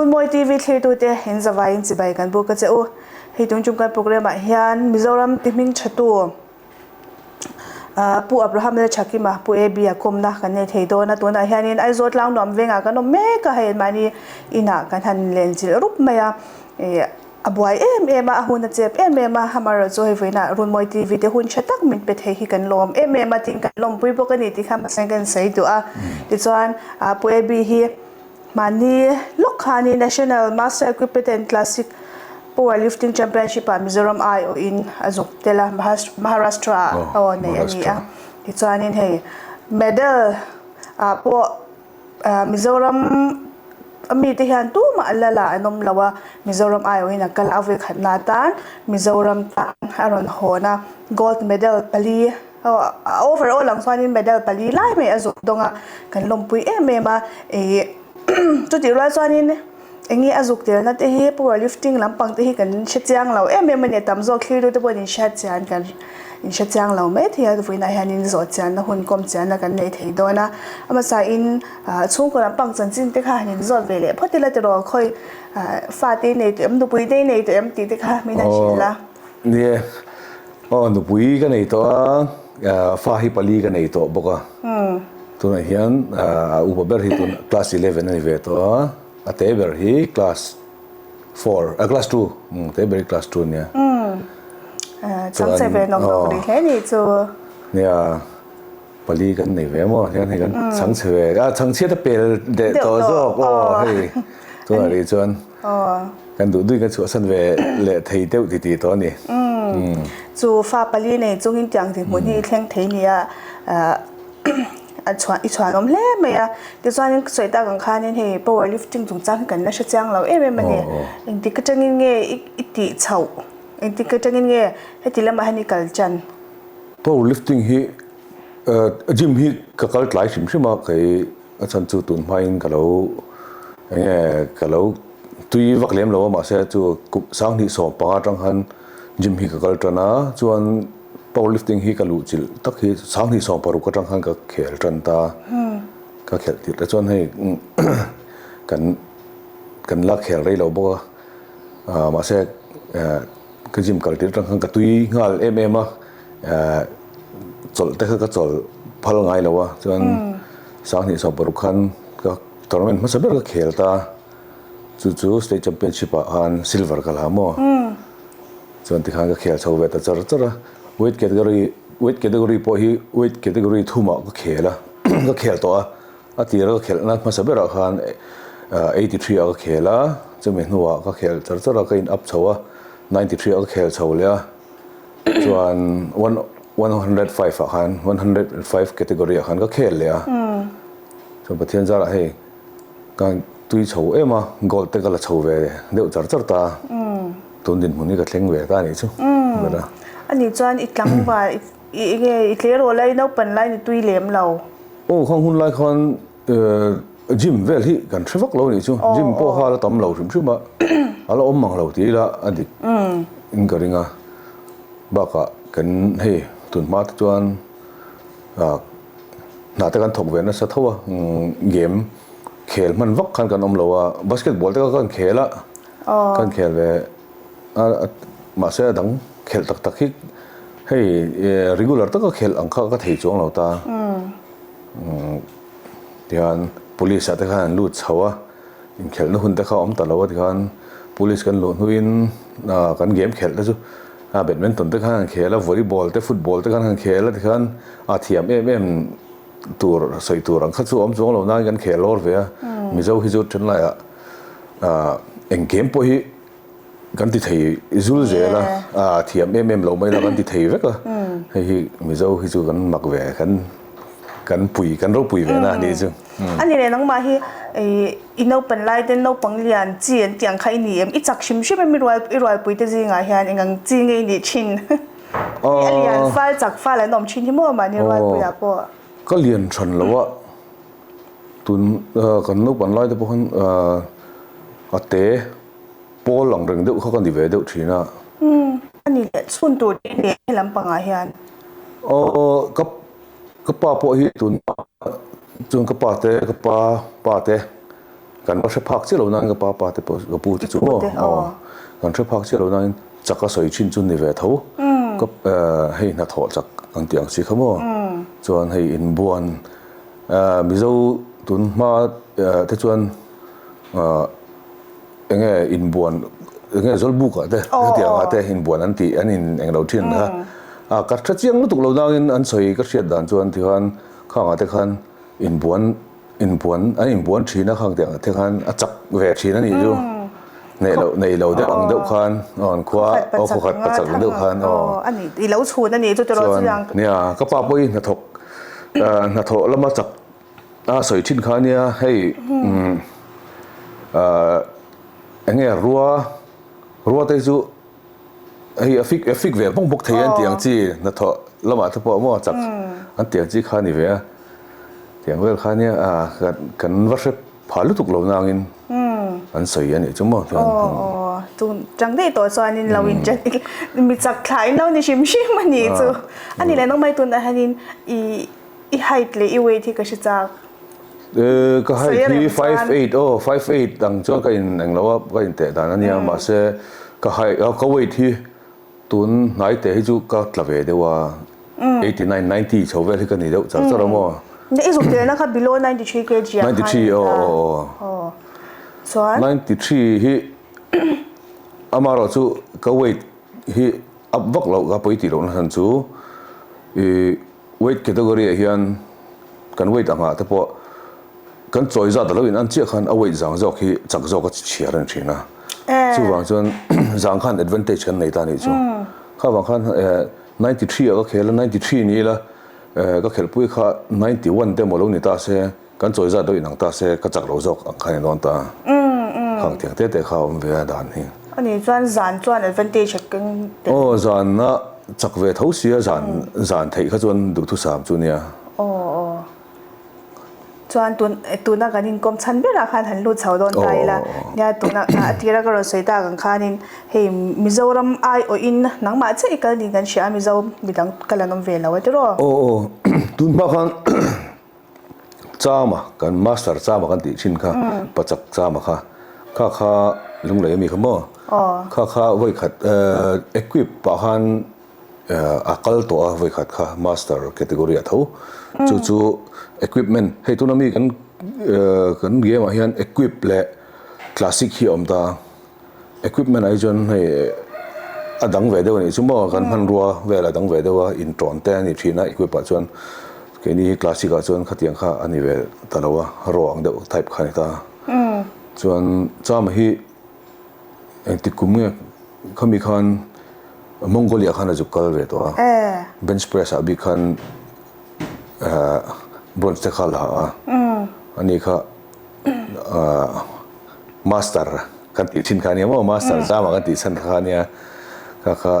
Runmawi TV thlirtute in zavaiin chibai kan buk a che u. Hei tun tum kan programme ah hian Mizoram ti hming thatu Pu Abraham Lalthakima, Pu AB a kawmna kan nei thei dawn a. Tunah hianin Aizawl tlang nuam vengah kan awm mek a, hei mahni inah kan han lenchilh rup mai a. A buai em em a, a hun a chep em em a, amaherawhchu hei vawiinah Runmawi TV te hun tha tak min pe thei hi kan lawm em em a tiin kan lawmpui bawk a ni tih kha hmasa in ka insawi duh a. Tichuan Pu AB hi mahni lawk khanin National Master Equipment and Classic Power Lifting Championship ah Mizoram aiawhin a zuk tel a, Maharashtra ah aw nei a ni a. Tichuanin hei medal ah pawh Mizoram a mite hian tumah a la la an awm lo a, Mizoram aiawhin a kal a vawikhatna atan Mizoram tan a rawn hawn a, gold medal pali overall ang chuanin medal pali lai mai a zawh dawng a, kan lawmpui em em a, ih chutih rual chuanin eng nge a zuk telna te hi power lifting lampang te hi kan hre chiang lo em em a ni, tam zawk thlir deuh te pawhin inhriat chian kan inhre chiang lo mai thei a, vawiinah hianin zawh chianna hun kawm chianna kan nei thei dawn a, a hmasain chhungkaw lampang chanchin te kha han inzawt ve leh phawt ila tiraw khawi fate i nei tawh em nupui te i nei tawh em tih te kha min han hrilh a. Ni e, aw nupui ka nei tawh a, fa hi pali ka nei tawh bawk a, tunah hian a upa ber hi tun class 11 a ni ve tawh a. A te ber hi class four a class two umm te ber hi class two ania. Umm chang che ve nawk nawk ri hle ni chu. Nia pali kan nei ve maw hian hei kan chang che ve a chang chhiat a pel deh tawh zawk aw hei tunah rih chuan kan duh duhin kan chhuahsan ve leh thei deuh ti tih tawh a ni. Umm chu fa pali nei chungin tiang dinhmun hi i thleng thei nia. A chhuan i chhuan awm hle mai a, tichuanin ka sawi tak ang khanin hei power lifting chungchang hi kan la hre chiang lo em em a ni. Engtik atangin nge i tih chhoh? Engtik atangin nge heti lamah hian i kal chan? Power lifting hi gym hi ka kal tlai hrim hrim a, kei a chhan chu tun hmain ka lo eng nge ka lo tui vak lem lo a mahse chu kum sanghnih 15 atang khan gym hi ka kal tan a, chuan Power lifting hi ka luh chilh tak hi 20 16 atang khan ka khel tan ta. Ka khelh tirh te chuan hei kan kan la khel rei lo bawk a, mahse ka gym kal tirh atang khan ka tui nghal em em a, chawlh te kha ka chawlh phal ngai lo a, chuan 20 16 khan ka tournament hmasa ber ka khel ta, chu chu state championship ah khan silver ka la maw. Chuan tikhan ka khel chho ve ta char char a, weight category weight category pawh hi weight category thumah ka khel a, ka khel tawh a, a tira ka khelhna hmasa berah khan 83 ah ka khel a, chumi hnuah ka khel char char a, ka in up chho a, 93 ah ka khel chho leh a, chuan one 105 ah khan 105 category ah khan ka khel leh a, chuan Pathian zarah hei Ka tui chho em a, gold te ka la chho ve deuh char char ta a, tun dinhmun hi ka thleng ve ta a nih chu. Umm, a nih chuan i tlangval i nge i tleirawl lai naupan lai ni tui lem lo? Aw khang hun lai khan gym vel hi kan hre vak lo a nih chu, gym pawh kha a la tam lo hrim hrim a, a la awm mang lo tih ila a dik in ka ring a, bakah kan hei tun hma te chuan Hna te kan thawk ve nasa tho a, game khel hman vak khan kan awm lo a, basketball te kha kan khel a, kan khel ve a, mahse a dang khelh tak tak hi hei regular taka khelh ang kha ka thei chuang lo ta. Tihian police ah te khan an lut chho a, inkhelhna hun te kha a awm ta lo a tikhan police kan luh hnuin kan game khelh te chu A badminton te khan an khel a, volleyball te football te khan an khel a tikhan a thiam em em tur sawi tur ang kha chu awm chuang lo nain kan khel lawr ve a. Mizo hi chu thenlaiah eng game pawh hi kan ti thei zul zel a, a thiam em em lo mai la kan ti thei vek a. Hei hi Mizo hi chu kan mak ve kan kan pui kan ropui ve na a nih chu. A ni leh nangmah hi I naupan lai ten naupang lian chi an tih ang kha i ni em? I chak hrim hrim em i rual i rualpui te zingah hian eng ang chi nge i nih thin? A lian fal chak fal an awm thin hi maw mahni rualpuiah pawh? Ka lian than lo a, tun kan naupan lai te pawh khan a te pawl ang reng deuh kha ka ni ve deuh thin a. Umm a ni leh chhun tur te i nei he lampangah hian? Aw ka Ka pa pawh hi tun chuan ka pa te ka pa pa te Kan va hre phak chiah lo nain ka pa pa te pawh ka pu te chu maw aw kan hre phak chiah lo nain chak a sawi thin chu ni ve tho ka hei hnathawh chak ang tih ang si kha maw chuan hei inbuan Mizo tun hma te chuan eng nge inbuan eng nge zawlbuk ah te hetiang ah te inbuan an tih an in eng lo thin kha a ka hre chiang lutuk lo nangin an sawi ka hriat dan chuan tikhan khang ah te khan inbuan inbuan an inbuan thin a khang tiang te khan a chak ve thin a nih chu neih loh nei lo deuh ang deuh khan aw an khua aw khawkhat pachak ang deuh khan aw i lo chhun a nih chu tiraw chuan nia ka pa pawh hi hnathawk hnathawh lama chak A sawi thin kha ania hei eng nge rua rua te chu hei a fik a fik ve bawk bawk thei an tih ang chi hnathawh lamah te pawh maw chak an tih ang chi kha a ni ve a tiang vel kha ania kan va hre phah lutuk lo nangin an sawi a nih chu maw chuan Chung chang daih tawh chuanin lo in mi chak thla in lo ni hrim hrim a nih chu a ni leh nangmah tunah hianin i I height leh i weight hi ka hre chak. Ka height hi 5'8 aw, 5'8 ang chuan ka in englo a, ka in teh dan a nia, mahse ka height ka weight hi tun hnai teh hi chu ka tla ve deuh a, 89, 90 chho vel hi ka ni deuh char char a maw. I zuk telna kha below 93 kg ah khan 93 aw aw aw. Chuan? 93 hi amaherawh chu ka weight hi up vak loh ka pawi tih lohna chhan chu i Weight category ah hian kan weight angah te pawh kan chawi zat a lo in an chiah khan a weight zang zawk hi chak zawk a chhiar a ni thin a. Chuvang chuan zang khan advantage kan nei ta a nih chu. Kha vang khan 93 ah ka khel a, 93 ni ila ka khelhpui kha 91 te emaw lo ni ta se Kan chawi zat deuh inang ta se ka chak lo zawk ang khan i dawn ta. Khang tiang te te kha a awm ve a dan hi. A nih chuan zan chuan advantage a keng tel. Aw zan a chak ve tho sia zan zan theih kha chuan duhthusam chu nia. Aw aw. Chuan tun tuna kan inkawm chhan berah khan han lut chho dawn ta ila. Nia tuna a tira ka rawn sawi tak ang khanin hei Mizoram aiawhin nangmah chiah i kal niin kan hria a Mizo midang kal an awm ve lo a tiraw? Aw aw tun hma khan Chama kan master chama kan tih thin kha pachak chama kha kha kha lunglei ami kha maw kha kha vawikhat equip pah khan a kal tawh a vawikhat kha master category ah tho chu chu equipment hei tuna mi kan kan game ah hian equip leh classic hi a awm ta. Equipment ah hi chuan hei a dang ve deuh a nih chu maw kan hmanrua vel a dang ve deuh a intawn te a ni thin a equip ah chuan keini hi classic ah chuan khatiang kha a ni ve ta lo a raw ang deuh type kha a ni ta chuan chama hi engtik kum nge khami khan Mongolia khan a zuk kal ve tawh a bench press ah bik khan bronze te kha a la a ani kha. Master kan tih thin kha ania maw master zama kan tih chhan kha ania kha kha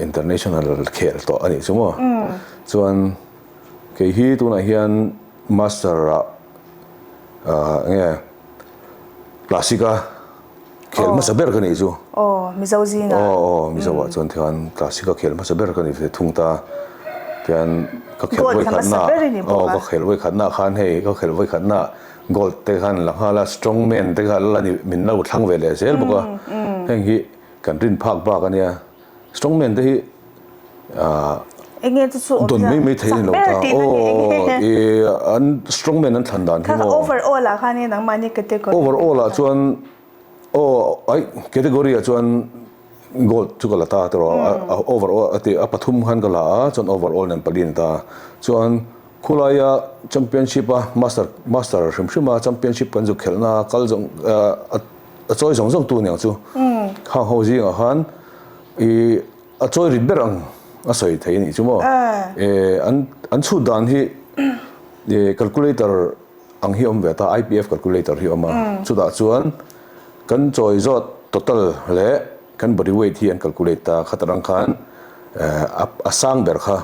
international khel tawh a nih chu maw chuan kei hi tunah hian master ah eng nge classic a Khel hmasa ber ka nih chu. Aw, Mizo zingah. Aw, aw, Mizo ah chuan tihian classic a khel hmasa ber ka ni ve thung ta. Tihian ka khelh Gold kha hmasa ber i ni bawk a. Aw, ka khelh vawikhatna khan hei ka khelh vawikhatna gold te khan la nghal a, strong man te kha la ni min lo thlang ve leh zel bawk a. Heng hi kan rin phak bak a nia. Strong man te hi Eng nge chu chu awm Don mai mai thei ni lo ta. Aw, i an strong man an thlan dan hi maw. Overall ah khan nangmahni category. Overall ah chuan aw ai category ah chuan gold chu ka la ta tawh a overall a ti a pathum khan ka la a chuan overall nen pali ni ta. Chuan khulaia championship a master master hrim hrim a championship kan zuk khelhna kal zawng a chawi zawng zawng tu niang chu. Khang ho zingah khan i A chawi rit ber ang a sawi thei a nih chu maw? An an chhut dan hi calculator ang hi a awm ve ta, IPF calculator hi a awm a. Chutah chuan kan chawi zawt total leh kan body weight hi an calculate ta, khatar ang khan a sang ber kha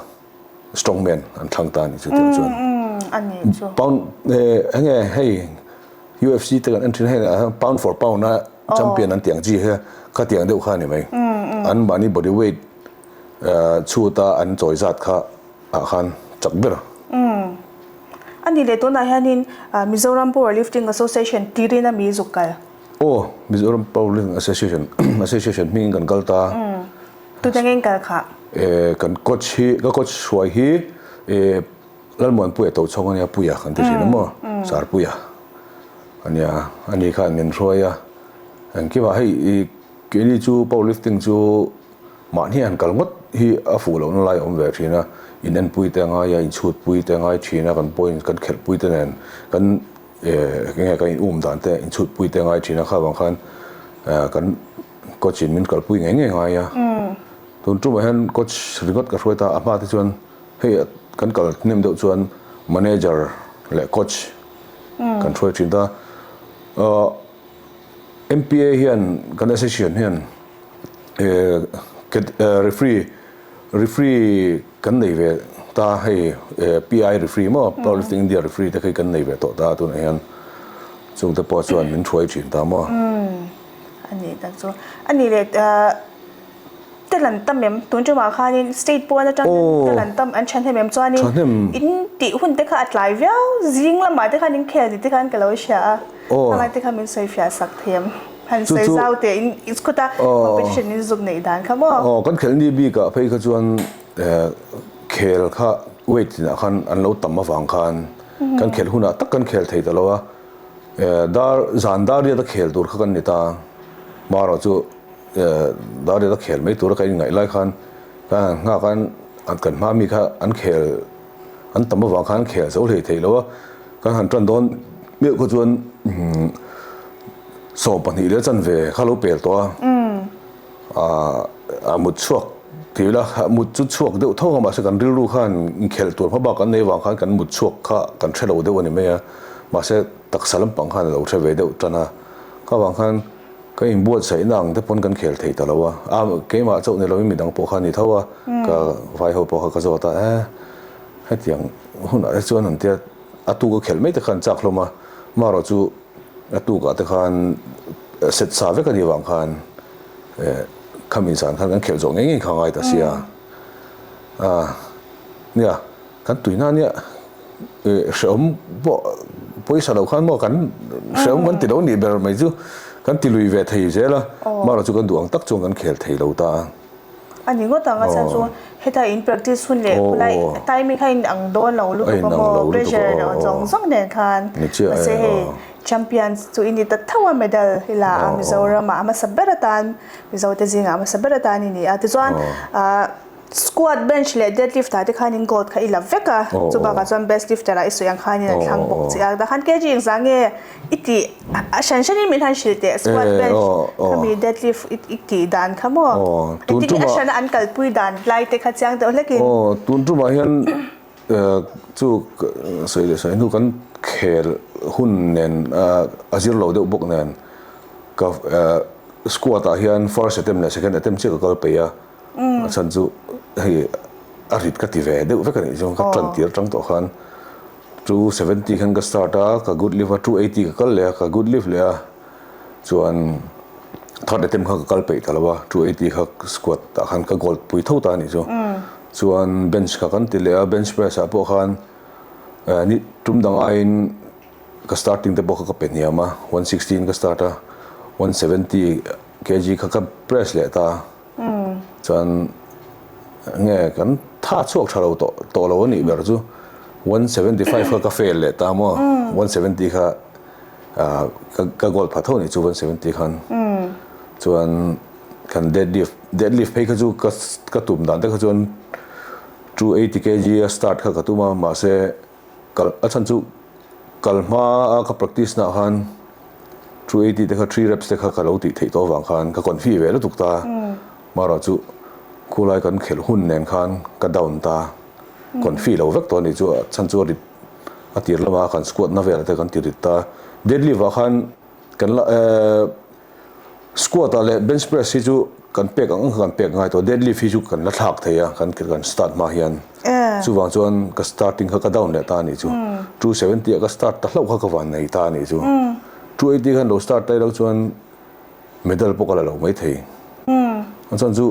strong man an thlang ta a nih chu tiang chuan. Pound eng nge hei UFC te kan en thin a hei pound for pound a champion an tih ang chi hi khatiang deuh kha a ni mai. An mahni body weight chhut a an chawi zat kha ah khan chak ber. A nih leh tunah hianin Mizoram Power Lifting Association tirin a mi zuk kal? Aw, Mizoram Power Lifting Association Association hmingin kan kal ta. Tute nge in kal khah? Kan coach hi, ka coach hruai hi Lalmuanpuia Tochhawng a nia, Puia kan ti thin a maw, Sarpuia a nia, ani khan min hruai a. Engkimah hei keini chu power lifting chu Mahni han kal ngawt hi a fuh lohna lai a awm ve thin a, in enpui te a ngai a, in chhutpui te a ngai thin a, kan point kan khelhpui te nen kan eng nge kan in um dan te in chhutpui te a ngai thin a, kha vang khan kan coach in min kalpui ngei ngei ngai a. Tun tumah hian coach ringawt ka hruai ta, a hma te chuan hei kan kal hnem deuh chuan manager leh coach kan hruai thin ta. MPA hian kan association hian Referee referee kan nei ve ta hei PI referee maw Powerlifting India referee te khi kan nei ve tawh ta tunah hian chung te pawh chuan min thuai thin ta maw. A nih tak chu a nih leh tel an tam em tun tumah khanin state pawn atang tel an tam an thahnem em chuanin in tih hun te kha a tlai viau zing lamah te khan in khel tih te khan ka lo hria a hmangai te kha min sawi fiah sak thei em. Han sawi zau teh in khuta competition in zuk neih dan kha maw? Aw kan khelh ni bikah phei kha chuan khel kha weight tinah khan an lo tam avang khan kan khelh hunah tak kan khel thei ta lo a, dar zan dar riat a khel tur kha kan ni ta, marawh chu dar riat a khel mai tura kan inngaih lai khan kan han nghak a, kan hma mi kha an khel an tam avang khan khel zo hlei thei lo a, kan han tan dawn meuh kha chuan 12 leh chanve kha lo pel tawh a, a mut chhuak ti ila mut chu chhuak deuh tho a mahse kan rilru khan inkhelh tur hma bak kan nei avang khan kan mut chhuak kha kan hre lo deuh a ni mai a, mahse taksa lampang khan a lo hre ve deuh tan a, kha vang khan Ka inbuatsaihna ang te pawn kan khel thei ta lo a, a keimah chauh ni loin midang pawh kha a ni tho a, ka vai ho pawh kha ka zawt a, e hetiang hunah te chuan an tia a tuk a khelh mai te khan chak hlawm a, marawh chu a tukah te khan set sa vek a nih vang khan khami zan khan kan khelh zawh ngei ngei kha a ngai ta sia, a nia kan tuina nia. Hrehawm pawh pawisa loh khan maw kan hrehawm kan ti lo nih ber mai chu kan ti lui ve thei zel a, marawh chu kan duh ang tak chuan kan khel thei lo ta a. A ni ngawt ang a chhan chu heta in practice hun leh khulai timing kha in ang dawn lo lutuk a maw pressure leh zawng zawng nen khan mahse hei champions chu i ni ta tho a medal i la a Mizoram ah a hmasa ber atan Mizo te zingah a hmasa ber atan i ni a tichuan Squat, bench leh deadlift ah te khanin gold kha i la vek a, chu bakah chuan best lifter ah i sawi ang khanin an thlang bawk che a, tah khan kg engzah nge i tih a hran hranin min han hrilh teh, squat, bench khami deadlift i tih dan kha maw? Engtin nge a hrana an kalpui dan lai te kha chiang deuh hlekin. Aw, tun tumah hian chu sawi leh sawi hnu kan khel hun nen a zir lo deuh bawk nen ka squat ah hian first attempt leh second attempt chiah ka kal peih a. A chhan chu hei a rit ka ti ve deuh vek a nih chuan ka tan tir atang tawh khan 270 khan ka start a, ka good lift a 280 ka kal leh a, ka good lift leh a chuan third attempt kha ka kal peih ta lo a, 280 kha squat ah khan ka gold pui tho ta a nih chu. Chuan bench kha kan ti leh a, bench press ah pawh khan ni tum dang aiin ka starting te pawh kha ka pe hniam a, 160 in ka start a, 170 kg kha ka press leh ta a. Chuan nge kan tha chhuak tha lo tawh tawh lo a nih ber chu 175 kha ka fail leh ta maw 170 kha ka goal pha tho nih chu 170 khan chuan kan deadlift deadlift phei kha chu ka ka tum dan te kha chuan 280 kg a start kha ka tum a mahse kal a chhan chu kal hma a ka practice na khan 280 te kha 3 reps te kha ka lo tih theih tawh avang khan ka confi ve lutuk ta marawh chu khulai kan khelh hun nen khan ka down ta confi lo vek tawh a nih chu a chhan chu a rit a tir lama kan squat na velah te kan ti rit ta deadlift ah khan kan la Squat ah leh bench press hi chu kan pek ang ang kha kan pek ngai tawh, deadlift hi chu kan la thlak thei a, kan kan start hma hian. Chuvang chuan ka starting kha ka down leh ta a nih chu. 270 ah ka start ta hlauh kha ka van nei ta a nih chu. 280 khan lo start ta ilo chuan medal pawh ka la lo mai thei. A chhan chu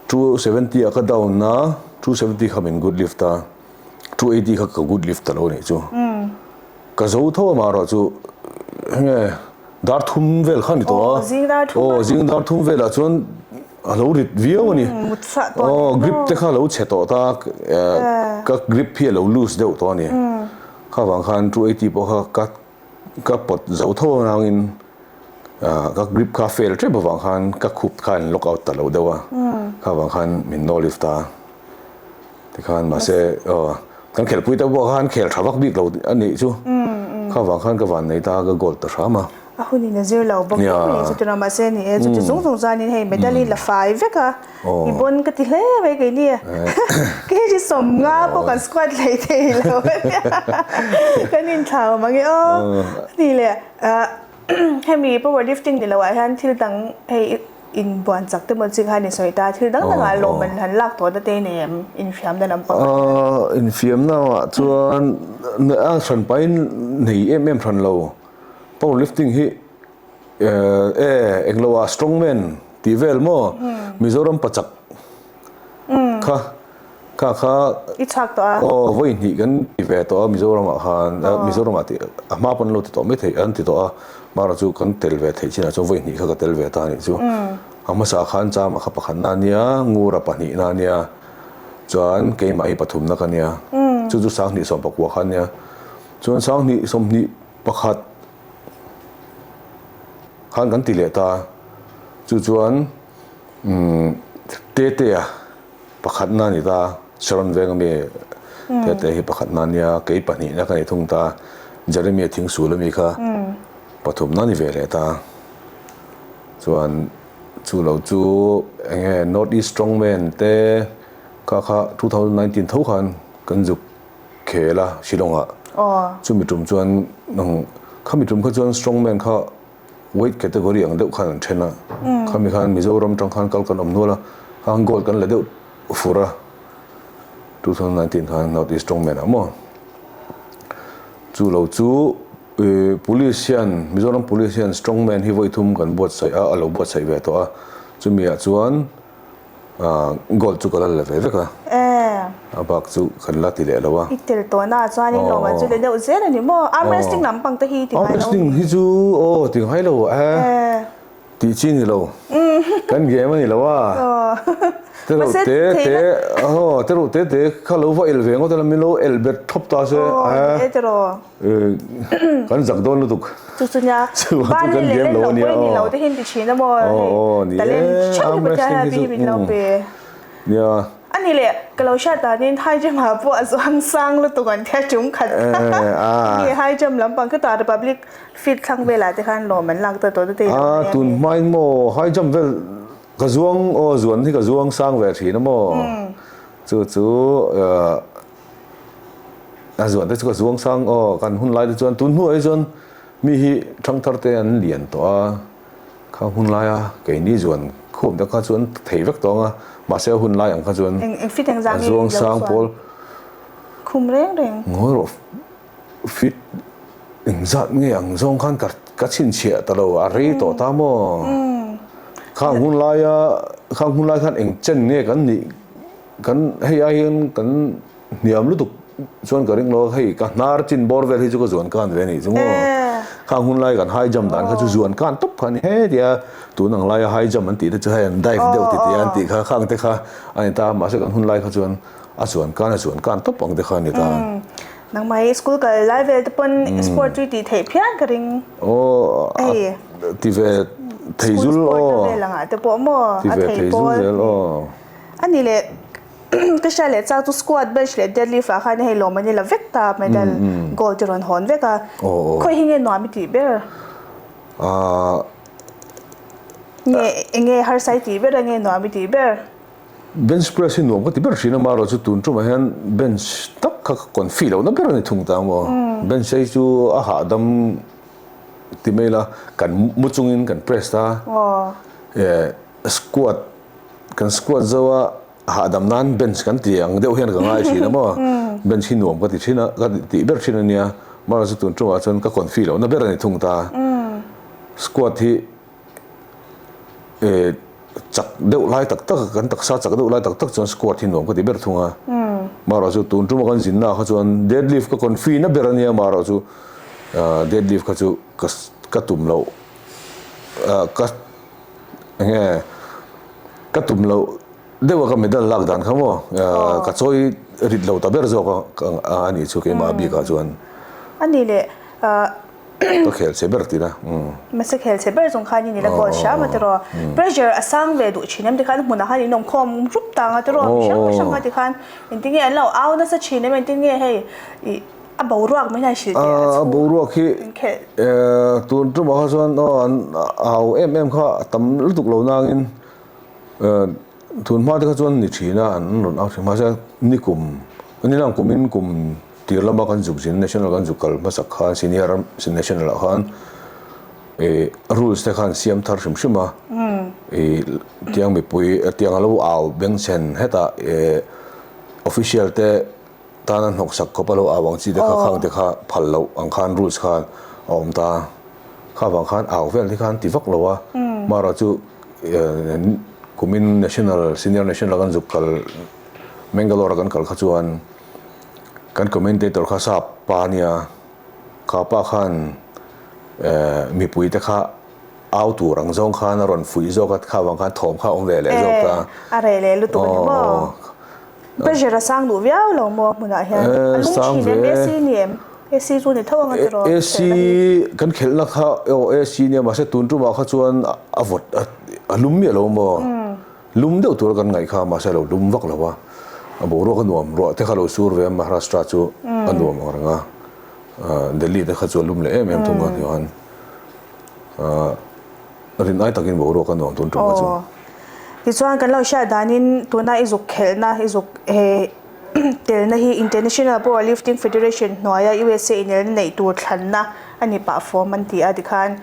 270 ah ka down a, 270 kha min good lift a. 280 kha ka good lift ta lo nih chu. Ka zo tho a marawh chu enge dar thum vel kha ni tawh a. Aw zing dar thum velah chuan a lo rit viau a ni. Aw grip te kha a lo chhe tawh ta ka grip hi a lo loose deuh tawh a ni. Kha vang khan 280 pawh kha ka ka pawt zo tho avangin ka grip kha fail tep avang khan ka khup kha an lock out ta lo deuh a. Kha vang khan min no lift a. Tikhan mahse aw kan khelhpui te pawh khan khel tha vak bik lo a nih chu. Kha vang khan ka van nei ta ka gold ta hram a. A hun in a zir lo bawk em mai chu tura mahse ni e chuti zung zung chuanin hei medal hi la fai vek a i bon ka ti hle mai kei ni kei hi 50 pawh kan squat hlei thei lo ania kan inthlau mang e aw a ni leh hemi power lifting ni loah hian thil dang hei Inbuan chak te maw chi khan i sawi ta, thil dang dangah lawm an han lak tawh na te nei em? Infiamna lam pawh kan hria. Infiamna ah chuan a hran pahin nei em em hran lo. Power lifting hi e englo ah strongman tih vel maw Mizoram pachak kha kha kha I chhuak tawh a? Aw vawi hnih kan ti ve tawh a Mizoram ah khan Mizoram ah tih a hma pawn lo ti tawh mai thei an ti tawh a mara chu kan tel ve theih chinah chuan vawi hnih kha ka tel ve ta anih chu a hmasa khan chama kha pakhatna ania ngura pahnihna ania chuan keimah hi pathumna ka nia chu chu sanghnih sawmpakua kha ania chuan sanghnih 21 khan kan ti leh ta chu chuan Umm Tetea pakhatna a ni ta, Sharon Veng ami Tetea hi pakhatna a nia, kei pahnihna ka ni thung ta, Jeremia Thingsul ami kha pathumna a ni ve leh ta. Chuan chu lo chu eng nge North East Strongman te kha kha 2019 tho khan kan zuk khel a Shillong ah. Chumi tum chuan khami tum kha chuan Strongman kha Weight category ang deuh khan an then a, khami khan Mizoram tang khan kal kan awm nual a, khang gold kan la deuh fur a, 2019 khan North East Strongman ah maw. Chu lo chu Police hian Mizoram Police hian Strongman hi vawi thum kan buatsaih a, a lo buatsaih ve tawh a, chumi ah chuan Gold chu ka la la ve vek a, a bak chu kan la ti leh lo a. I tel tawh na chuan in lawm an chu leh deuh zel a ni maw? Arm wrestling lampang te hi ti ngai lo. Arm wrestling hi chu aw ti ngai lo e, tih chi ni lo, kan game a ni lo a. Te reuh te te aw te reuh te te kha lo va el ve ngawt a la min lo el bet thawp ta se e. Kan zak dawn lutuk. Chu chu nia, ban hi leh len loh pawhin ni lo te hian ti thin a maw? Hei talent hrang hi Pathian hian mi min lo pe. Nia. A ni leh, ka lo hriat danin high jump ah pawh a zuang sang lutuk an tia tum khat. Nge high jump lampang khutah Republic field thlang velah te khan lawm an lak ta tawh te te A tun hmain maw high jump vel ka zuang aw zuan hi ka zuang sang ve thin a maw? Chu chu A zuan te chu ka zuang sang aw, kan hun lai te chuan tun hnuah hi chuan mi hi thangthar te an lian tawh a, kha hun laia keini zuan khum te kha chuan thei vek tawh ang a, mahse a hun lai ang kha chuan a zuang sang pawl khum reng reng. Ngawi rawh fit engzat nge ang zawng khan ka ka chhinchhiah ta lo a rei tawh ta maw? Khang hun laia khang hun lai khan eng chen nge kan nih kan hei ai hian kan hniam lutuk chuan ka ring lo a, hei ka hnar chin bawr vel hi chu ka zuan kan ve a nih chu maw, khang hun lai kan high jump dan kha chu zuan kan tawp kha a ni he tia tun ang laia high jump an tih te chu hei an dive deuh ti tih a an tih kha khang te kha a ni ta mahse kan hun lai kha chuan a zuan kan a zuan kan tawp ang te kha a ni ta. Nangmah hi school kal lai vel te pawn sport chu i tih theih phian ka ring. Aw ti ve thei zul aw. School sport vel angah te pawh maw a thei pawl. A ni leh ka hria leh chak chu squat bench leh deadlift ah khan hei lawm an i la vek ta medal gold te rawn hawn vek a khawi hi nge nuam i tih ber nge enge harsa i tih ber a nge nuam i tih ber. Bench press hi nuam ka ti ber thin a marawh chu tun tumah hian bench tak kha ka confi lohna ber a ni thung ta maw bench hi chu a hahdam ti mai ila kan mu chungin kan press ta squat Kan squat zo a, hahdam nan bench kan ti ang deuh hian ka ngai thin a maw? Bench hi nuam ka ti thin a, ka tih ber thin a nia. Mara chu tun tungah chuan ka confi lohna ber a ni thung ta. Squat hi eh chak deuh lai tak tak, kan taksa chak deuh lai tak tak chuan squat hi nuam ka ti ber thung a. Marawh chu tun tuma kan zinna ah kha chuan deadlift ka confi na ber a nia marawh chu deadlift kha chu ka ka tum loh ka enge ka tum loh deuh a ka medal lak dan kha maw ka chawi rit lo ta ber zawk a nih chu keimah bikah chuan. A ni leh Ka khel che ber tina. Mahse khel che ber zawng khan i ni la goal hram a tiraw. Pressure a sang ve duh thin em tikhan hmunah khan in awm khawm rup tang a tiraw mi hrang hrang kha tikhan engtin nge an lo au nasa thin em engtin nge hei ih a boruak mai hian hrilh teh a chhung A boruak hi tun tumah kha chuan aw an au em em kha a tam lutuk lo nangin Tun hma te kha chuan ni thin a, an rawn au thin. Mahse nikum, nilang kumin kum tir lama kan zuk zin national kan zuk kal hmasak khan senior national ah khan ih rules te khan siam thar hrim hrim a. Ih tiang mipui tiang a lo au bengchhen hetah ih official te Tana hnawksak khawp a lo au ang chi te kha khang te kha phal loh ang khan rules khan a awm ta. Kha vang khan au vel te khan ti vak lo a. Marawh chu kumin national senior national kan zuk kal Mangalore a kan kal kha chuan kan commentator kha sap pa ania kha pa khan mipui te kha au tur ang zawng khan a rawn fuih zawk a kha vang khan thawm kha a awm ve leh zawk ta. A reh leh lutuk a ni maw? Pressure a sang duh viau lo maw hmunah hian? A lung thin em? AC ni em? AC chu ni tho ang a tiraw? AC kan khelhna kha aw AC nia mahse tun tumah kha chuan a vawt a lum miah lo maw? Lum deuh tura kan ngaih kha mahse a lo lum vak lo a, a boruak a nuam ruah te kha lo sur ve a Maharashtra chu a nuam ang reng a, Delhi te kha chu a lum leh em em thung a tichuan Rin ai takin boruak a nuam tun tum a chu. Aw. Tichuan kan lo hriat danin tuna i zuk khelhna i zuk he telna hi International Powerlifting Federation hnuaia USA inelna neih tur thlanna a ni pah fawm an ti a tikhan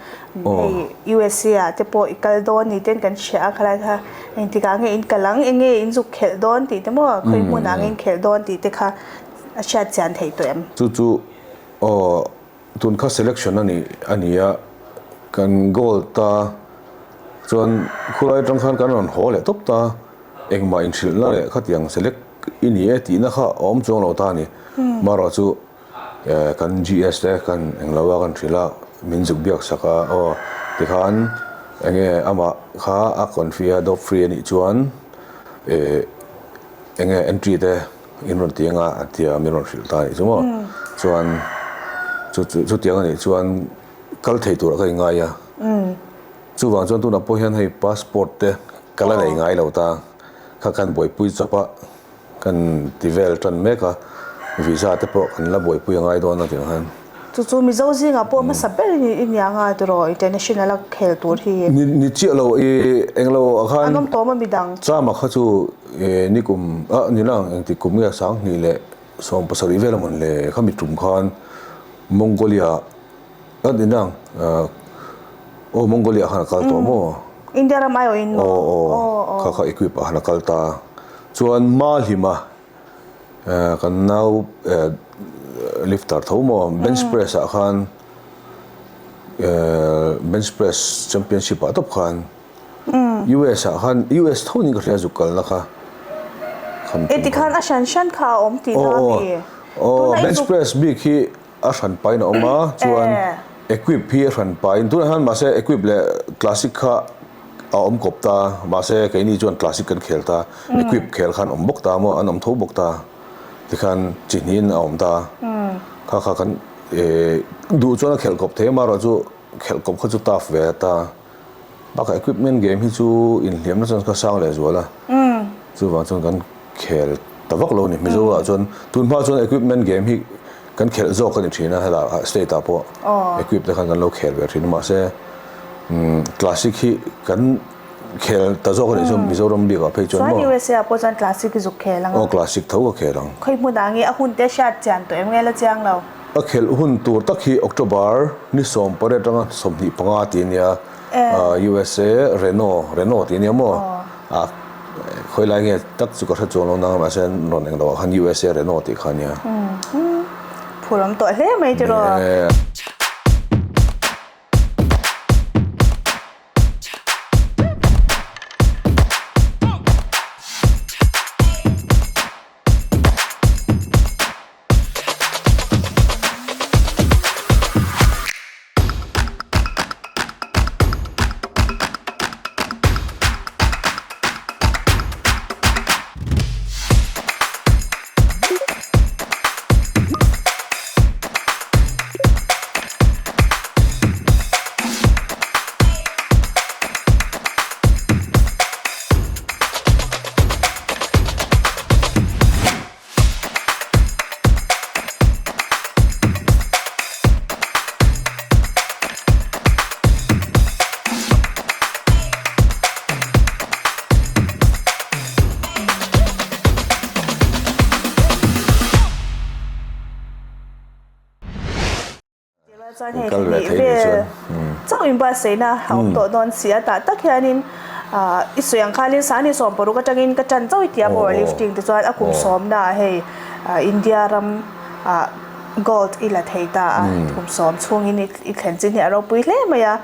hei USA ah te pawh i kal dawn ni ten kan hria a khalai kha engtikah nge in kal ang enge in zuk khelh dawn tih te maw khawi hmunah nge in khelh dawn tih te kha a hriat chian theih tawh em? Chu chu aw Tun kha selection a nih a ni a, kan goal ta chuan khulai atang khan kan rawn haw leh tawp ta, engmah inhrilhna leh khatiang select i ni e tihna kha a awm chuang lo ta a ni. Marawh chu kan GS te kan englo a kan hrilh a, min zuk biak sak a, aw tikhan enge amah kha a confi a dope free a nih chuan eh enge entry te In rawn ti anga a tia min rawn hrilh ta a nih chu maw. Chuan chu chu chutiang a nih chuan kal thei turah ka inngai a. Chuvang chuan tunah pawh hian hei passport te ka la nei ngai lo ta. Kha khan buaipui chawp a kan ti vel tan mek a, visa te pawh kan la buaipui a ngai dawn a tiang khan. Chu chu Mizo zingah pawh hmasa ber i nia nga tiraw international a khel tur hi. Ni ni chiah lo i englo ah khan. An awm tawm a midang. Chama kha chu ni kum ah ni lang engtik kum nge 20 leh 17 vel a mawn le khami tum khan Mongolia ah ni lang aw Mongolia ah khan a kal tawh maw. India ram aiawh in maw. Aw aw kha kha equip ah khan a kal ta chuan Mahlima Kan nau lifter tho maw bench press ah khan bench press championship ah tawp khan US ah khan US tho niin ka hria zuk kalna kha E tikhan a hran hran kha a awm tihna a mi? Aw bench press bik hi a hran pahin a awm a chuan equip hi a hran pahin tunah hian mahse equip leh classic kha a awm kawp ta mahse keini chuan classic kan khel ta equip khel khan awm bawk ta maw an awm tho bawk ta tikhan chi hnihin a awm ta kha kha kan eh duh chuan a khelh kawp thei a amaherawhchu khelh kawp kha chu tough ve ta. Bakah equipment game hi chu inhliamna chuan ka sang leh zual a, chuvang chuan kan khel ta vak lo a ni. Mizoah chuan tun hma chuan equipment game hi kan khelh zawk a ni thin a, helai state ah pawh equip te khan kan lo khel ve thin a, mahse classic hi kan khel ta zawk a nih chuan Mizoram bikah phei chuan maw. Chuan USA ah pawh chuan classic hi zuk khel ang a. Aw classic tho ka khel ang. Khawi hmunah nge a hun te hriat chian tawh em nge la chiang lo. A khelh hun tur tak hi October ni 18 atanga 25 tih a nia, USA Reno, Reno tih a nia maw? A khawi lai nge tak chu ka hre chuang lo nang mahse an rawn eng loah khan USA Reno tih kha a nia. Phur awm tawh hle mai tiraw? Chuan hei thla hnih vel chauh inbuatsaihna a awm tawh dawn si a, tah tak hianin i sawi ang khanin Sani 60 atangin ka ṭan chauh i ti a power lifting te chuan a kum sawmnaah hei India ram ah gold i la thei ta a, kum sawm chhungin i thlen chin hi a ropui hle mai a,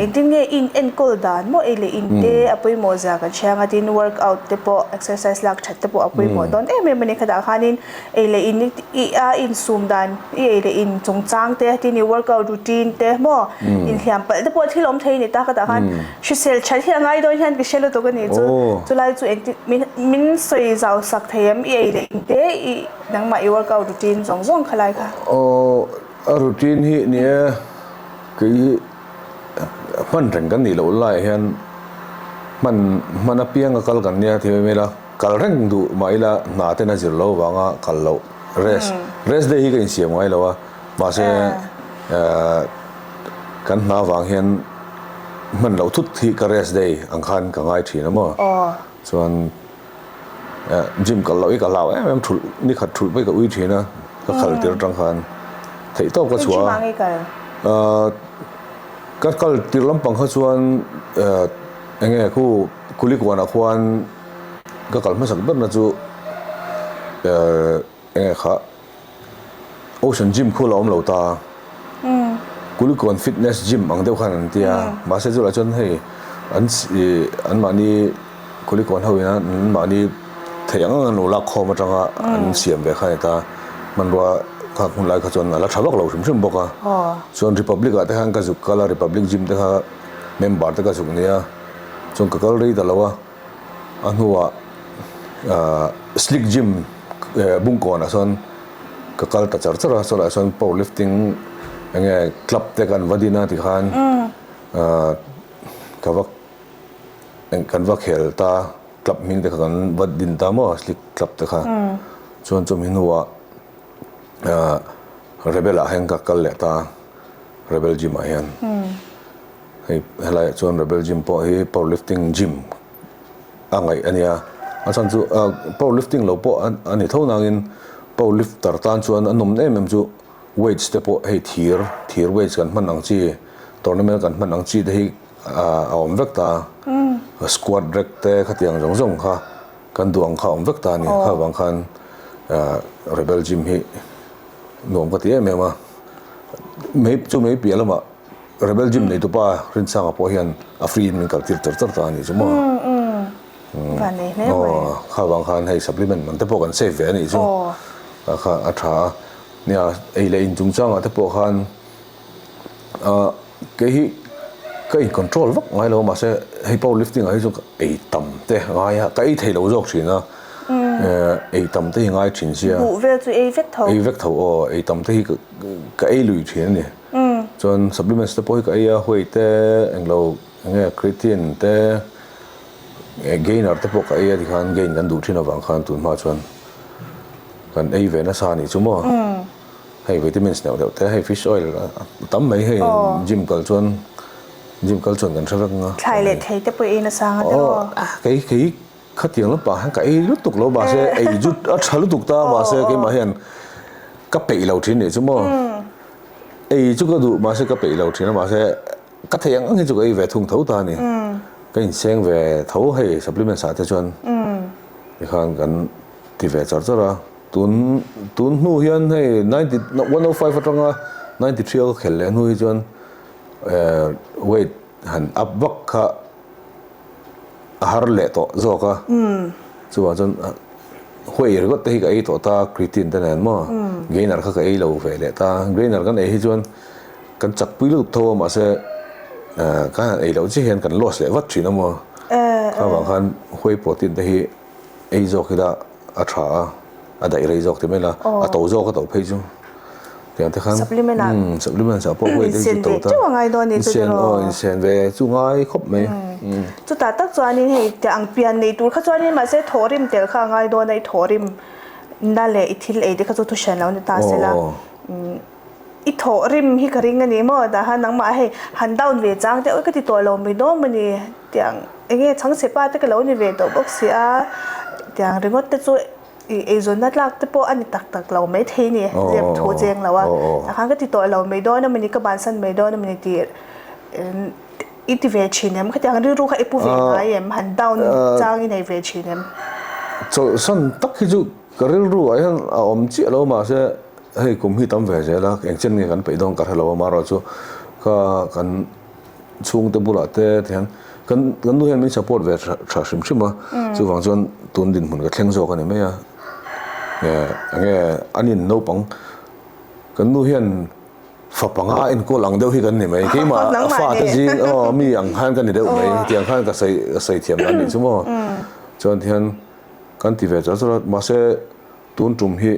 engtin nge i enkawl dan maw ei leh in te a pawimawh zia kan hria ang a, tin workout te pawh exercise lak that te pawh a pawimawh dawn em em a ni khatah khanin Ei leh in i a insum dan, i ei leh in chungchang te, tin i workout routine te maw inhliam palh te pawh thil awm thei a ni ta ka tah khan hrisel that hi a ngai dawn hian ka hre lutuk a ni chu. Chulai chu engtin min min sawi zau sak thei em i ei leh in te i nangmah i workout routine zawng zawng kha lai kha. Aw a routine hi ni e kei hi hman reng kan nih loh laiah hian hman hman apianga kal kan nia ti mai mai ila. Kal reng duh mah ila hna ten a zir lo vanga kal loh rest rest day hi ka insiam ngai lo a mahse kan hna vang hian hman loh thut hi ka rest day ang khan ka ngai thin a maw chuan gym kal loh hi ka hlau em em thulh ni khat thulh pawh hi ka ui thin a ka khal tir atang khan theih tawp ka chhuah a ka kal tir lampang kha chuan eng nge khu Kulikuanah khuan Ka kal hmasak berna chu eng nge kha Ocean Gym khu la awm lo ta. Kulikawn Fitness Gym ang deuh khan an ti a. Mahse chulai chuan hei an an mahni Kulikawn ho in an mahni theih ang ang an lo lak khawm atanga an siam ve kha a ni ta. Hmanrua kha hun lai kha chuan a la tha vak lo hrim hrim bawk a. Chuan Republic ah te khan ka zuk kal a, Republic Gym te kha member te ka zuk nia. Chuan ka kal rei ta lo a. A hnuah Slick Gym Bungkawnah sawn ka kal ta char char a, sawlaiah sawn power lifting eng nge club te kan va din a tikhan ka va kan va khel ta club hming te kha kan va din ta maw Slick club te kha chuan chumi hnuah Rebel ah hian ka kal leh ta Rebel Gym ah hian. Hei helaiah chuan Rebel Gym pawh hi power lifting gym a ngaih a nia. A chhan chu power lifting lo pawh a ni tho nangin power lifter tan chuan a nawm em em chu weights te pawh hei thir thir weights kan hman ang chi tournament kan hman ang chi te hi a awm vek ta a. Squat rack te khatiang zawng zawng kha kan duh ang kha a awm vek ta a ni. Kha vang khan Rebel Gym hi nuam ka ti em em a. Mei chu mei piah lamah. Rebel Gym neitupa Rinsanga pawh hian a free in min kal tir char char ta a nih chu maw. Van nei hle mai. Kha vang khan hei supplement man te pawh kan save ve a nih chu. Kha a tha a. Nia ei leh in chungchangah te pawh khan kei hi ka in control vak ngai lo mahse hei power lifting ah hi chuan ka ei tam te a ngai a, ka ei thei lo zawk thin a. Ei tam te hi ngai thin sia. Buh vel chu ei vek tho. Ei vek tho aw, ei tam te hi ka ei lui thin a ni. Chuan supplements te pawh hi ka ei a, whey te englo enge creatine te gainer te pawh ka ei a tikhan gain kan duh thin avang khan tun hma chuan kan ei ve nasa a nih chu maw. Hei vitamins neuh deuh te hei fish oil a tam mai hei gym kal chuan gym kal chuan kan hre vek ang a. Thlai leh thei te pawh i ei nasa ang a tiraw? Kei kei Khatiang lampang hian ka ei lutuk lo mahse ei chu a tha lutuk ta mahse keimah hian ka peih lo thin nih chu maw. Ei chu ka duh mahse ka peih lo thin a mahse ka theih ang ang hi chu ka ei ve thung tho ta a ni. Ka inseng ve tho hei supplements ah te chuan tikhan kan ti ve char char a. Tun tun hnu hian hei ninety 105 atanga 93 a ka khelh leh hnu hi chuan weight han up vak kha a har leh tawh zawk a, chuvang chuan whey ringawt te hi ka ei tawh ta creatine te nen maw gainer kha ka ei lo ve leh ta, gainer kan ei hi chuan kan chak pui lutuk tho a mahse kan han ei loh chiah hian kan loss leh vat thin a maw kha vang khan whey protein te hi ei zawk ila a tha a, a daih rei zawk ti mai la, a to zawk a to phei chu tiang te khan supplement ah supplement ah pawh huai te chu to ta insen aw insen ve chu ngai khawp mai chutah tak chuanin hei tiang ang pian nei tur kha chuanin mahse thawhrim tel kha a ngai dawn a i thawhrim na leh i thil ei te kha chu thu hran lo ni ta sela i thawhrim hi ka ring a ni maw tah khan nangmah hei han down ve chang te awi ka ti tawh lo mai dawn a ni tiang eng nge chhangchhe pa te ka lo ni ve tawh bawk si a tiang ringawt te chu. I eizawnna tlak te pawh a ni tak tak lo mai thei ni, zep thu cheng lo a. Tah khan ka ti tawh lo mai dawn a mawni, ka bansan mai dawn a mawni tih i ti ve thin em? Khatiang rilru kha i pu ve ngai em? Han down chang i nei ve thin em? Chawlhsan tak hi chu ka rilru ah hian a awm chiah lo mahse hei kum hi tam ve zel a, eng chen nge kan peih dawn ka hre lo a, amaherawhchu ka kan chhungte bulah te tihian kan kan nu hian min support ve tha hrim hrim a, chuvang chuan tun dinhmun ka thleng zawk a ni mai a, enge an in naupang kan nu hian fa panga enkawl ang deuh hi kan ni mai, keimah a fate zing aw mi ang khan ka ni deuh mai tiang khan ka sawi ka sawi thiam dan nih chu maw, chuan tihian kan ti ve char char a, mahse tun tum hi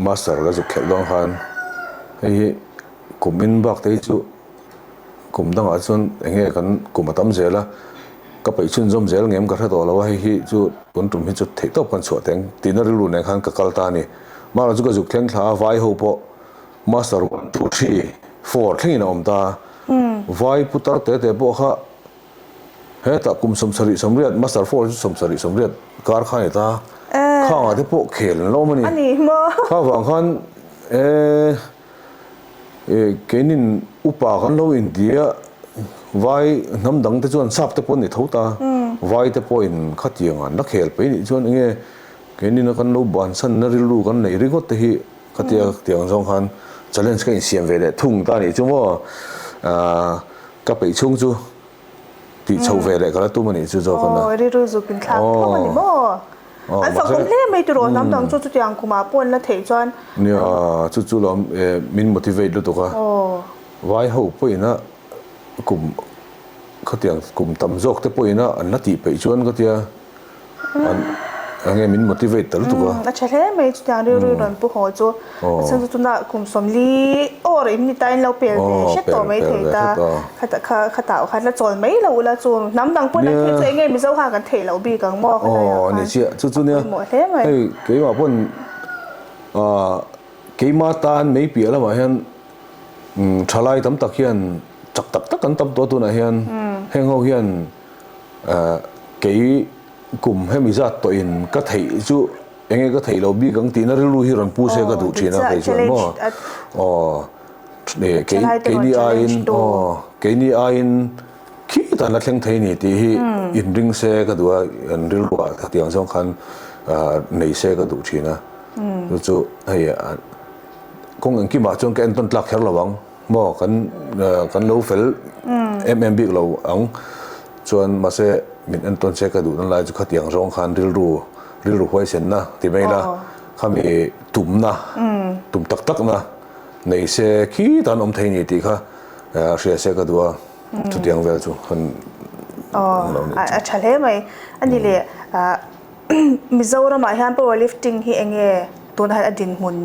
master ka zuk khelh dawn khan hei hi Kum in bak te hi chu kum dangah chuan eng nge kan kum a tam zel a, ka peih chhunzawm zel ngem ka hre tawh lo a, hei hi chu tun tum hi chu theih tawp kan chhuah teng tihna rilru nen khan ka kal ta a ni. Mahla chu ka zuk thleng thla a, vai ho pawh master 1, 2, 3, 4 thlengin a awm ta a, vai putar te te pawh kha hetah kum 78 master 4 chu 78 kar kha a ni ta a, khangah te pawh khel an la awm a ni. Kha vang khan e. Keinin upa kan lo inti a, vai hnam dang te chuan sap te pawh an ni tho ta, vai te pawhin khatiang an la khel pei nih chuan enge keinin a kan lo bansanna rilru kan neih ringawt te hi khatia tiang zawng khan challenge ka insiam ve leh thung ta nih chu maw, ka peih chhung chu tih chhoh ve leh ka la tum a nih chu zawk a na. Aw rilru zuk inthlak tho a ni maw? An fakawm hle mai tiraw hnam dang chu chutiang kumah pawh an la theih chuan. Nia chu chu lawm min motivate lutuk a. Vai ho pawhin a kum khatiang kum tam zawk te pawhin a an la tih peih chuan ka tia an enge min motivate ta lutuk a. A tha hle mai chutiang rilru rawn pu haw chu. A chhan chu tunah kum 40 awr in ni ta in lo pel ve hret tawh mai thei ta. Khatah khan la chawl mai lo ula chu hnam dang pawn an theih chu enge Mizo khan kan theih loh bik ang maw khalai ah khan chu chu nia hei keimah pawn keimah tan mei piah lamah hian thalai tam tak hian chak tak tak an tam tawh tunah hian heng ho hian kei kum hemi zat tawhin ka theih chu enge ka theih loh bik ang tihna rilru hi rawn pu se ka duh thin a kei chuan maw aw. Keini aiin aw keini aiin khitah an la thleng thei ni tih hi inring se ka duh a, an rilruah hetiang zawng khan nei se ka duh thin a. Chu chu hei kawng engkimah chuan ka entawn tlak kher lo ang maw kan kan lo fel em em bik lo ang chuan mahse min entawn se ka duhna lai chu khatiang zawng khan rilru rilru huaisenna ti mai ila khami tumna tum tak takna Nei se khi tan awm thei ni tih kha hria se ka duh a, chutiang vel chu han lo nih chu. A tha hle mai. A ni leh Mizoramah hian power lifting hi eng nge tunah hian a dinhmun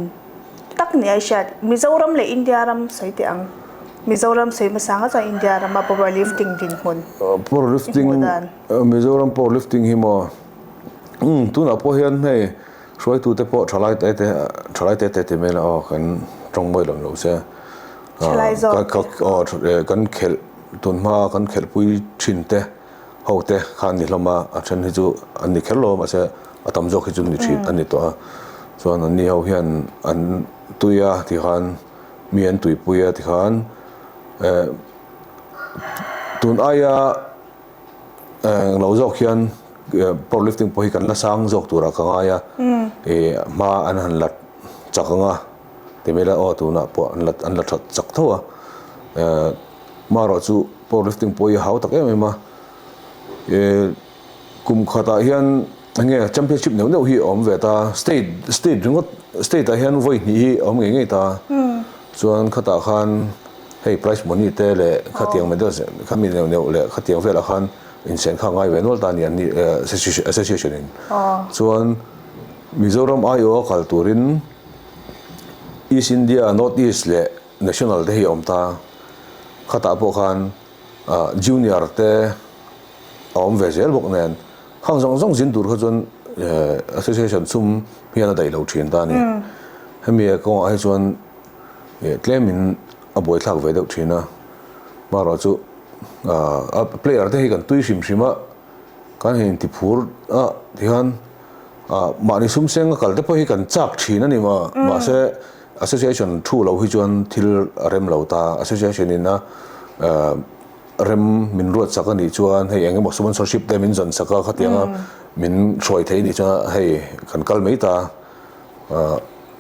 tak ni a i hriat? Mizoram leh India ram sawi teh ang. Mizoram sawi hmasa nga chuan India rama power lifting dinhmun i hmuh dan. Mizoram power lifting hi maw tunah pawh hian hei Hruaitute pawh thalai te te thalai te te ti mai ila aw kan tawng mawi lawm lo che Thalai zawk te. Aw kan khelh tun hma kan khelhpui thin te ho te kha an ni hlawm a, a then hi chu an ni kher lo a mahse a tam zawk hi chu an ni thin an ni tawh a, chuan an ni ho hian an tui a tikhan mi an tuipui a tikhan eh tun aia Eng lo zawk hian power lifting pawh hi kan la sang zawk turah ka ngai a, ih hma an han la chak ang a, ti mai ila aw tunah pawh an la an la that chak tho a, eh marawh chu power lifting pawh hi a hau tak em em a, ih kum khatah hian eng nge championship neuh neuh hi a awm ve ta, state state ringawt state ah hian vawi hnih hi a awm ngei ngei ta, chuan khatah khan. Hei prize money te leh khatiang medals khami neuh neuh leh khatiang velah khan insen kha ngai ve nual ta a ni an ni association in. Chuan Mizoram aiawh a kal turin East India, North East leh National te hi a awm ta. Khatah pawh khan junior te a awm ve zel bawk nen khang zawng zawng zin tur kha chuan association sum hian a daih lo thin ta a ni. Hemi kawngah hi chuan Tlemin a buaithlak ve deuh thin a, marawh chu a player te hi kan tui hrim hrim a, kan han inti phur a tihian Mahni sum seng a kal te pawh hi kan chak thin a ni ma. Mahse association thu lo hi chuan thil a rem lo ta. Association in a rem min ruat sak a nih chuan hei eng emaw sponsorship te min zawn sak a khatiang a min hruai thei nih chuan hei kan kal mai ta.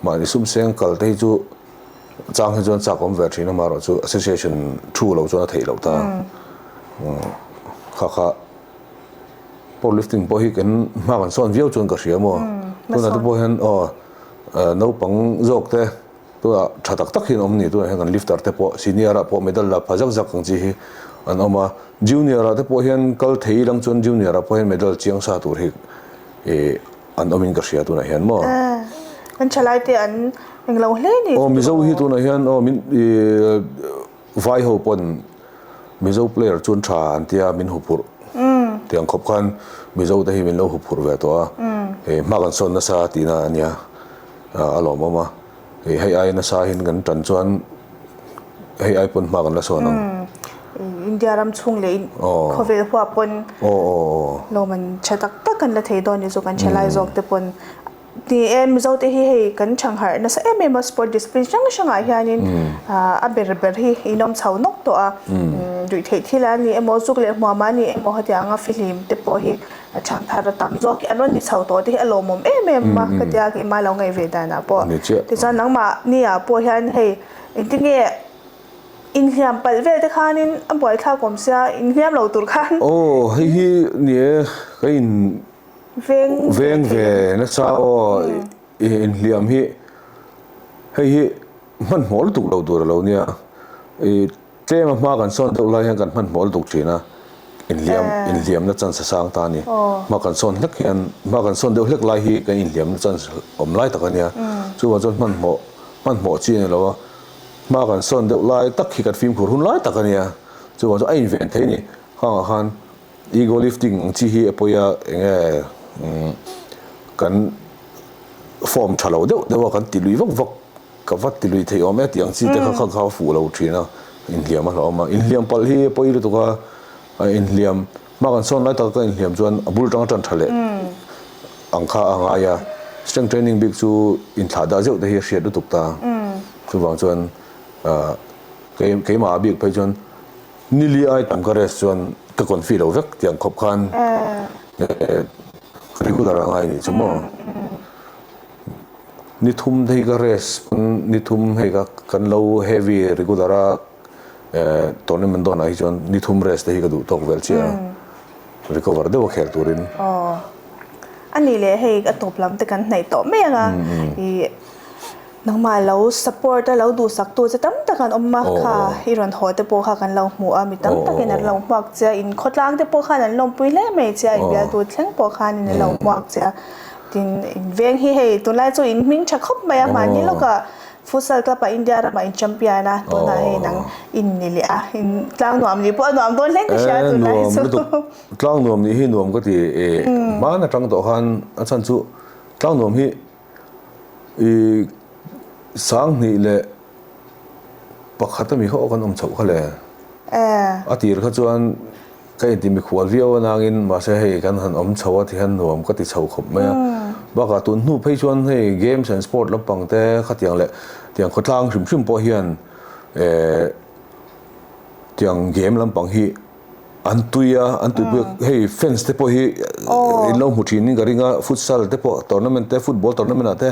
Mahni sum seng kal te hi chu chang hi chuan chak awm ve thin a amaherawhchu association thu lo chuan a theih loh ta. Kha kha. Powerlifting pawh hi kan hma kan sawn viau chuan ka hria maw? Tunah te pawh hian aw naupang zawk te tunah tha tak tak hi an awm ni tunah hian kan lifter te pawh senior ah pawh medal la pha zak zak ang chi hi an awm a, junior ah te pawh hian kal thei ilang chuan junior ah pawh hian medal chiang sa tur hi ih an awm in ka hria tunah hian maw? Kan thalai te an englo hle ni. Aw Mizo hi tunah hian aw min ih Vai ho pawn Mizo player chuan tha an tia min huphurh tiang khawp khan Mizo te hi min lo huphurh ve tawh a, hei hma kan sawn nasa tihna a nia a lawmawm a, hei hei ai nasa hin kan tan chuan hei ai pawn hma kan la sawn ang. India ram chhung leh khawvel huap pawn lawm an tha tak tak kan la thei dawn ni chu kan tha lai zawk te pawn Ni e, Mizo te hi hei kan chhangharh nasa em em a, sport discipline hrang hrangah hianin a ber ber hi in awm chho nawk tawh a, ruih theih thil a ni emaw, zuk leh hmuam a ni emaw hetianga fihlim te pawh hi chhangthar a tam zawk hi an rawn ti chho tawh te hi a lawmawm em em a, ka tia keimah lo ngaih ve danah pawh. Tichuan nangmahni ah pawh hian hei engtinge inhliam palh vel te khanin a buaithlak awm sia, inhliam lo tur khan. Aw hei hi ni e, ka in Veng Veng ve nasa aw inhliam hi hei hi hmanhmawh lutuk lo tur a lo nia. I tlem a hma kan sawn deuh lai hian kan hmanhmawh lutuk thin a, inhliam inhliamna chance a sang ta a ni. Hma kan sawn hlek hian hma kan sawn deuh hlek lai hi kan inhliamna chance awm lai tak a nia. Chuvang chuan hmanhmawh hmanhmawh chi a ni lo a, hma kan sawn deuh lai tak hi kan fimkhur hun lai tak a nia. Chuvang chuan a inven thei a ni. Khangah khan Ego lifting ang chi hi a pawi a, enge kan form tha lo deuh deuh a, kan ti lui vak vak, ka va ti lui thei awm e tih ang chi te kha kha kha fuh lo thin a, inhliam a hlauhawm a, inhliam palh hi a pawi lutuk a, inhliam hma kan sawn lai taka ka inhliam chuan a bul tang tan tha leh ang kha a ngai a, strength training bik chu inthlah dah zeuh te hi a hriat lutuk ta, chuvang chuan keimah bik phei chuan. Nili ai tam ka rest chuan ka confi lo vek tiang khawp khan regular a ngai nih chu maw. Ni thum te hi ka rest pawn ni thum hei ka kan lo heavy regular a tournament dawn ah hi chuan ni thum rest te hi ka duh tawk vel chiah a recover deuh a khel turin. Aw a nih leh hei a tawp lam te kan hnaih tawh mai ang a ih. Nangmah lo support a lo duhsak tu che tam tak an awm a, kha i rawn haw te pawh kha kan lo hmu a, mi tam takin an lo hmuak che a, in khawtlang te pawh khan an lawmpui hle mai che a, in bialtu thleng pawh khanin an lo hmuak che a, tin in veng hi hei tunlai chu in hming tha khawp mai a, mahni lawkah futsal club ah India ramah in champion a, tunah hei nang in ni leh a, in tlang nuam nih pawh a nuam dawn hle ka hria tunlai chu. Tlang nuam nih hi nuam ka ti, hmaan atang tawh khan a chhan chu tlang nuam hi I 2001 ami kha aw kan awm chhoh kha le. A tir kha chuan ka inti mikhual viau a nangin mahse hei kan han awm chho a ti hian nuam ka ti chho khawp mai a. Bakah tun hnu phei chuan hei games and sport lampang te khatiang leh tiang khawtlang hrim hrim pawh hian tiang game lampang hi An tui a, an tuipui a, hei fans te pawh hi in lo hmu thin in ka ring a, futsal te pawh tournament te football tournament ah te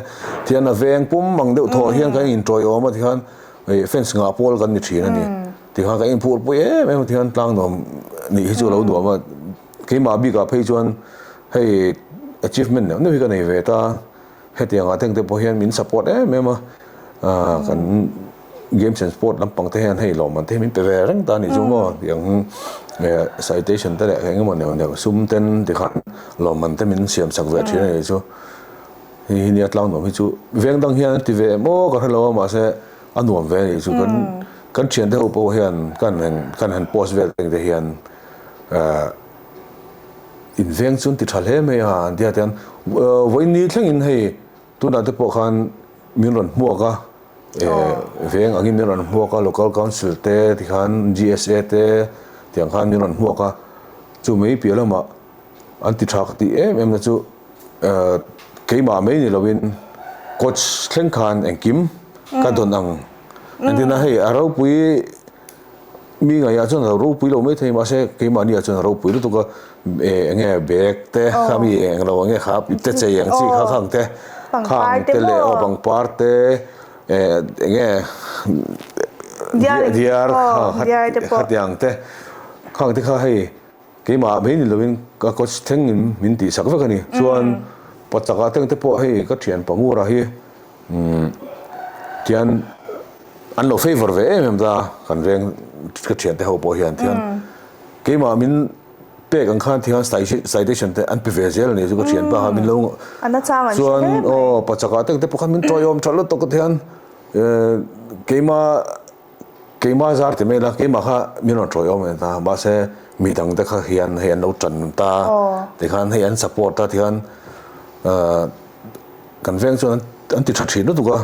thian a veng pum ang deuh thawh hian kan intawiawm a tikhan fans ngah pawl kan ni thin a ni. Tikhan kan inphur pui em em a tikhan tlangnuam nih hi chu a lo nuam a, keimah bikah phei chuan hei achievement neuh neuh hi ka nei ve ta. Hetiang ah tengte pawh hian min support em em a, kan games and sport lampang te hian hei lawmman te hi min pe ve reng ta a nih chu maw tiang citation te leh eng emaw neuh neuh sum ten tikhan lawmman te min siam sak ve thin a nih chu. Hei hi nia tlang nuam hi chu veng dang hian an ti ve em aw ka hre lo a mahse a nuam ve a nih chu kan kan thiante ho pawh hian kan han kan han post vel tengte hian In veng chu an ti tha hle mai a, an tia tian vawiin thlengin hei tunah te pawh khan min rawn hmuak a, veng angin min rawn hmuak a, local council te tikhan GSA te tiang khan min rawn hmuak a, chu mai piah lamah an ti tha ka tih em em na chu. Keimah mai ni loin coach thleng khan engkim ka dawn ang. Engtin a hei a ropui mi ngaihah chuan a lo ropui lo maithei mahse keimahni ah chuan a ropui lutuk a eng nge bag te kha mi eng lo eng nge kha ipte chei ang chi kha khang te khang te leh aw pangpar te eng nge diar kha khatiang te khang te kha hei Keimah mai ni loin ka coach thlengin min tihsak vek a ni. Chuan pachakah teng te pawh hei ka thian Pangura hi tian an lo favour ve em em ta kan veng ka thian te ho pawh hian tian keimah min pek ang khan tihian citation te an pe ve zel a ni chu ka thian pa kha min lo chuan aw pachakah teng te pawh khan min tawiawm tha lutuk tihian keimah Keimah zar ti mai la, keimah kha min rawn tawiawm em ta, mahse mi dang te kha hian hei an lo tan ta, tikhan hei an support a tikhan kan veng chuan an ti tha thin lutuk a,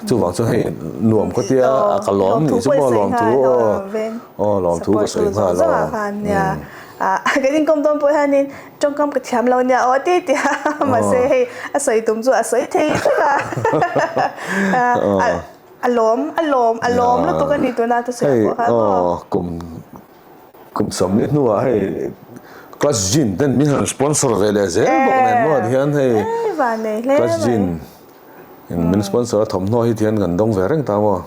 chuvang chuan hei nuam ka tia ka lawm nih chu maw lawmthu aw lawmthu ka sawi nghal aw. Kan inkawm dawn pawh hianin tawngkam ka thiam lo nia aw ti ti a, mahse hei a sawi tum chu a sawi thei vek a, a lawm a lawm a lawm lutuk a ni tuna thusawi pawh kha maw. Kum kum 40 hnuah hei Clutch Gin ten min han sponsor ve leh zel bawk nen maw tihian hei Clutch Gin Min sponsor a thawmhnaw hi tihian kan dawng ve reng ta maw?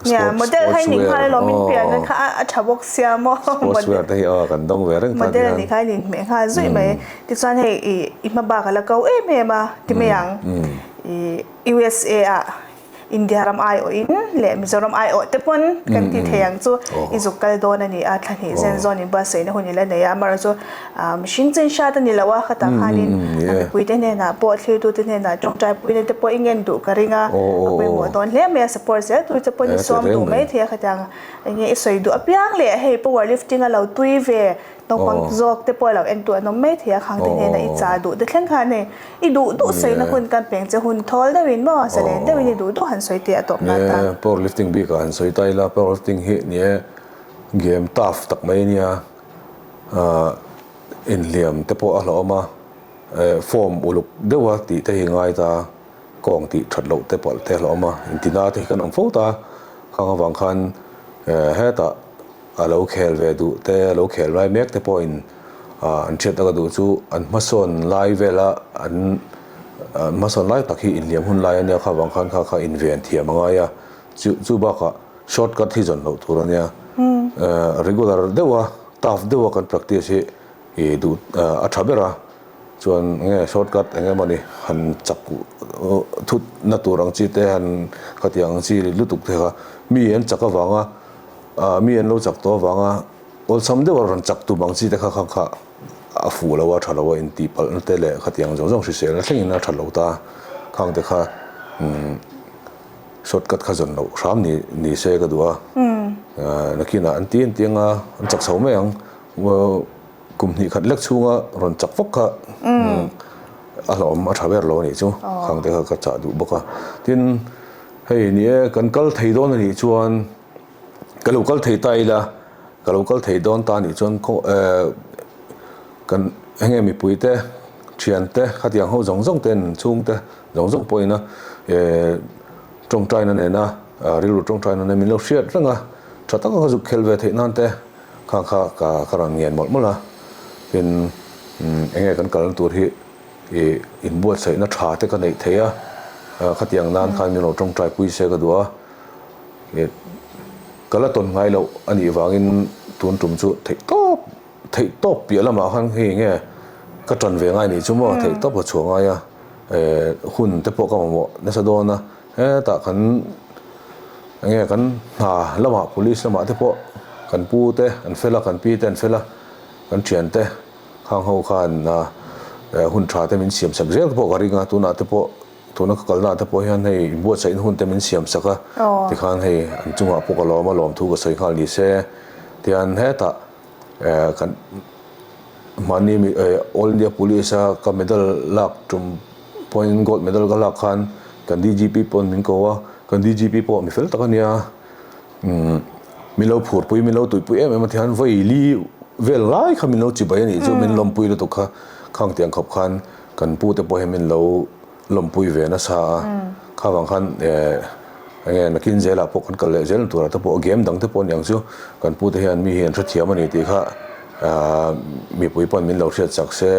Nia, model kha i nih nghal elaw min pian na kha a tha bawk sia maw? Sports wear te hi aw kan dawng ve reng ta tihian. Model nih kha i nih hmeh nghal zuih mai. Tichuan hei i hma bak a la ko em em a ti mai ang. I USA ah India ram aiawhin leh Mizoram aiawh te pawn kan ti thei ang chu i zuk kal dawn a ni a, thla hnih zen zawn in buatsaihna hun i la nei a, amaherawhchu mihring chin hriat a ni lo a, khatah khanin a mipuite hnenah pawh thlirtute hnenah tawngtai puina te pawh i ngen duh ka ring a, a pawimawh dawn hle mai a, support zel tur che pawn i sawm duh mai thei a, khatiang enge i sawi duh apiang leh hei power lifting a lo tui ve Naupang zawk te pawh lo en tu an awm mai thei a, khang te hnena i cha duh te thleng khan hei i duh duh sawina hun kan peng che hun thawl deuhin maw zalen deuhin i duh duh han sawi teh a tawp nan ta. Nia power lifting bikah han sawi ta ila power lifting hi nia game tough tak mai ania inhliam te pawh a hlauhawm a form uluk deuha tih te hi ngai ta kawng tih that loh te pawh te a hlauhawm a intina te hi kan awm fo ta khang avang khan hetah A lo khel ve duh te, a lo khel lai mek te pawhin an hriat tak a duh chu an hmasawn lai vela an hmasawn lai tak hi inhliam hun lai a nia kha vang khan kha kha inven thiam a ngai a, chu chu bakah short cut hi zawn loh tur a nia. Regular deuha tough deuha kan practice hi i duh a tha ber a, chuan nge short cut eng emawni han chak thut na tur ang chi te han khatiang ang chi lutuk te kha mi an chak avanga Mi an lo chak tawh avanga awlsam deuh a rawn chak tum ang chi te kha kha kha a fuh lo a, tha lo a intih palhna te leh khatiang zawng zawng hriselna thlengin a tha lo ta. Khang te kha short cut kha zawn loh hram ni ni se ka duh a. Nakinah an ti an ti anga an chak chho mai ang. Kum hnih khat lek chhunga rawn chak vak kha a hlauhawm a tha ber lo a nih chu. Khang te kha ka chah duh bawk a. Tin, hei ni e kan kal thei dawn a nih chuan Ka lo kal thei ta ila, ka lo kal thei dawn ta nih chuan khaw eh kan enge mipui te, thian te, khatiang ho zawng zawng ten chhung te zawng zawng pawhin a eh tawngtaina nena rilru tawngtaina nen min lo hriat reng a, tha taka ka zuk khel ve theih nan te kha kha ka ka rawn ngen mawlh mawlh a, tin enge kan kalna tur hi ih inbuatsaihna tha te ka neih theih a, khatiang nan khan min lo tawngtai pui se ka duh a. Ka la tawn ngai loh a nih vangin tun tum chu theih tawp theih tawp piah lamah khan hei nge ka tan ve ngai nih chu maw theih tawp ka chhuah ngai a, hun te pawh ka mamawh nasa dawn a, hetah kan enge kan hna lamah police lamah te pawh kan pu te an fel a kan pi te an fel a kan thian te khang ho khan hun tha te min siam sak zel pawh ka ring a tunah te pawh. Tuna ka kalna te pawh hian hei inbuatsaihna hun te min siam sak a, tikhan hei an chungah pawh ka lawm a, lawmthu ka sawi nghal ni se tihian hetah kan mahni All India Police a ka medal lak tum pawhin gold medal ka lak khan kan DGP pawn min ko a, kan DGP pawh mi fel tak a nia, min lo phurpui min lo tuipui em em a tihian vawi li. vel lai kha min lo chibai a nih chu, min lawmpui lutuk kha khang tiang khawp khan kan pu te pawh hian min lo lawmpui ve nasa a, kha vang khan eng nge nakin zelah pawh kan kal leh zel turah te pawh game dang te pawh aniang chu kan pu te hian mi hi an hrethiam a ni tih kha mipui pawn min lo hriat chak se.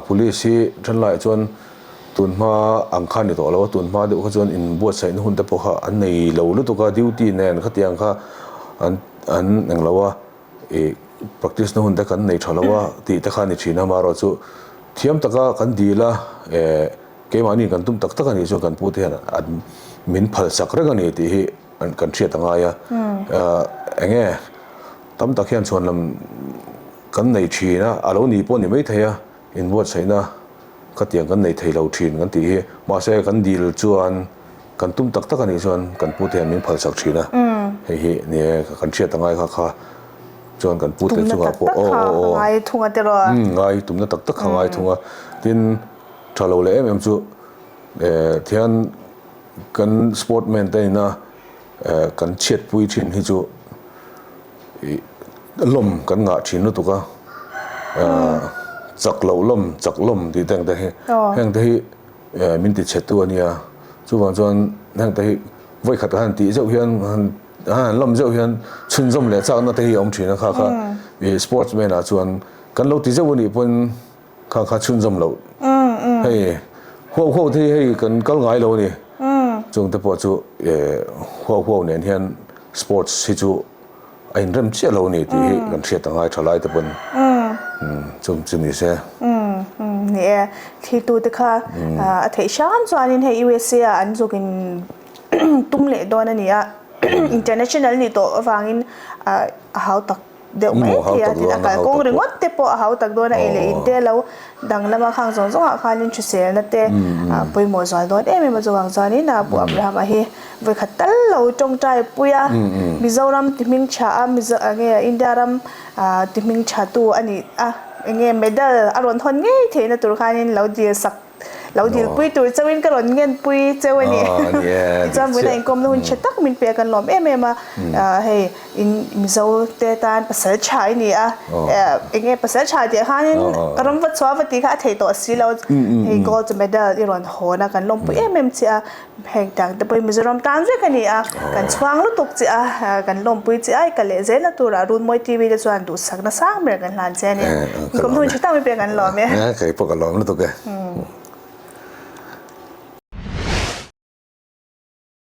Police hi thenlaiah chuan tun hma ang kha a ni tawh lo a, tun hma deuh kha chuan inbuatsaihna hun te pawh kha an nei lo lutuk a, duty nen khatiang kha an an eng lo a, ih practice na hun te kan nei tha lo a tih te kha a ni thin a, amaherawh chu thiam taka kan dil a, eh keimahni kan tum tak tak a nih chuan kan pute hian an min phalsak reng a ni tih hi kan hriat a ngai a, eng nge tam tak hian chhuanlam. Kan nei thin a, a lo ni pawh ni maithei a, inbuatsaihna khatiang kan nei thei lo thin kan tih hi. Mahse kan dil chuan kan tum tak tak a nih chuan kan pute hian min phalsak thin a, hei hi ni e kan hriat angai kha kha chuan kan pute chungah pawh aw aw aw ngai thung a tiraw? Umm ngai tumna tak tak kha ngai thung a, tin tha lo leh em em chu eh thian kan sportman te ina kan chhiatpui thin hi chu Ih lawm kan ngah thin lutuk a, chak loh lawm, chak lawm tih te ang te hi, heng te hi min ti chhe tu a nia, chuvang chuan heng te hi vawi khat han tih zeuh hian han han lawm zeuh hian chhunzawm leh chakna te hi a awm thin a kha kha ih sportsman ah chuan kan lo ti zeuh a nih pawn kha kha chhunzawm loh hei huau huau te hi hei kan kal ngai lo a ni, chung te pawh chu huau huau nen hian sports hi chu a inrem chiah lo a ni tih hi kan hriat a ngai tha lai te pawn chung chu ni se. Ni e, thiltu te kha a theih hram chuanin hei USA ah an zuk in tum leh dawn a ni a, international nih tawh avangin a hau tak deuh mai thei a, tin a kalkawng ringawt te pawh a hau tak dawn a, ei leh in te lo danglam a khang zawng zawng ah khanin hriselna te pawimawh zual dawn em em a chuvang chuanin Pu Abraham a hi vawikhat tal lo tawngtai pui a, Mizoram ti hming tha a, Mizo enge India ram ti hming tha tu a nih a, enge medal a rawn hawn ngei theihna tur khanin lo dil sak lo dilpui tur chauhin ka rawn ngenpui cheu a ni. Tichuan vawiin a inkawmna hun tha tak min pe a, kan lawm em em a, hei in Mizo te tan pasal tha i ni a, enge pasal tha tih khanin ram va chhuah va tih kha a theih tawh si lo, hei gold medal i rawn hawn a, kan lawmpui em em che a, heng tang te pawhin Mizoram tan vek a ni a, kan chhuang lutuk che a, kan lawmpui che a, i kal leh zelna turah Runmawi TV te chuan duhsakna sang ber kan hlan che a ni. Inkawmna hun tha tak min pe a, kan lawm e. Kei pawh ka lawm lutuk e.